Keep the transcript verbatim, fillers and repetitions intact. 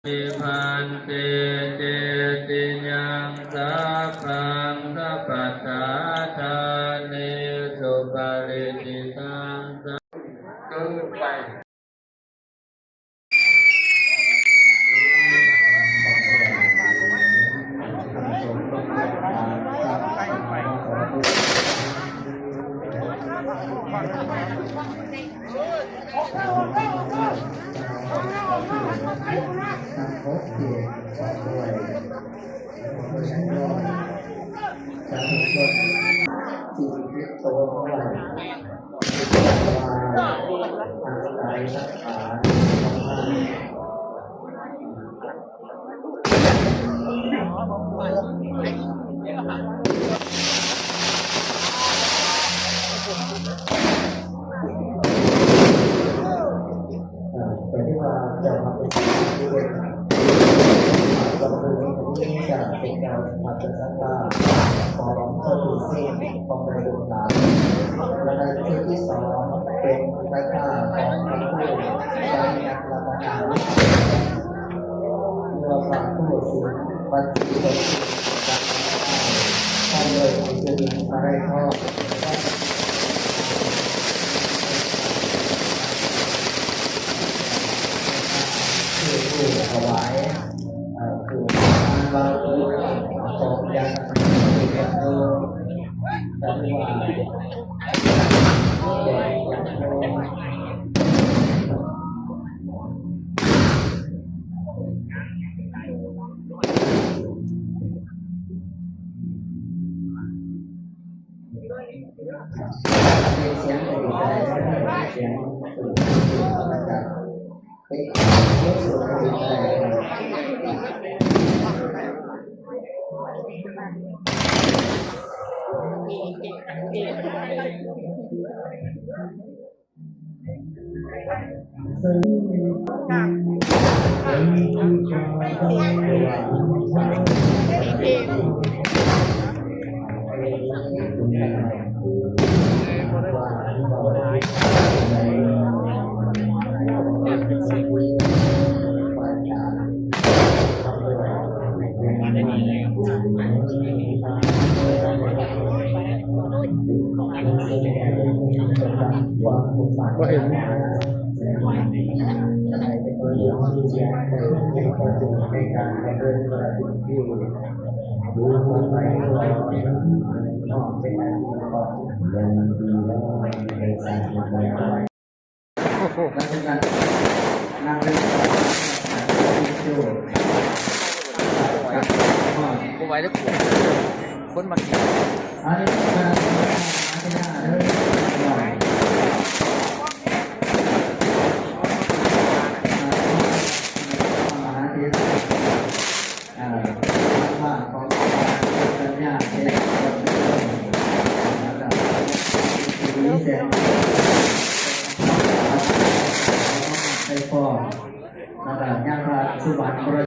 Bhante cetiyaṃ sabbaṃ sabbattha ṭhāne supatiṭṭhitaṃ sa- เอ่อแต่ที่ว่าจะมาเป็นที่เป็นก็คือที่จะเป็นการทำเป็นสักว่าของเจ้าปู่เส้นของบริวารและในที่ที่สองเป็นพระเจ้าของพระผู้ทรงรับประทานเมื่อพระผู้ทรงบัญชีบนท่านเลยคืออะไรทอด คือผู้ถวาย เอ่อ คือทานเราคือของยังที่จะเอาแต่ว่าแจกอย่างเดียว เสียงกระดิ่งอะไรก็ได้ เสียงกระดิ่งนะครับ เป็นเสียงกระดิ่งอะไรก็ได้ บ่เห็น บ่ไหวแล้วกู คนมากิน อันนี้เป็นการพัฒนาเด้อ มหาเถร อ่า ทางบ้านของอาจารย์ปัญญาเนี่ย มีแสง ไปฟ้อง แล้วก็ญาติพระสุวรรณบร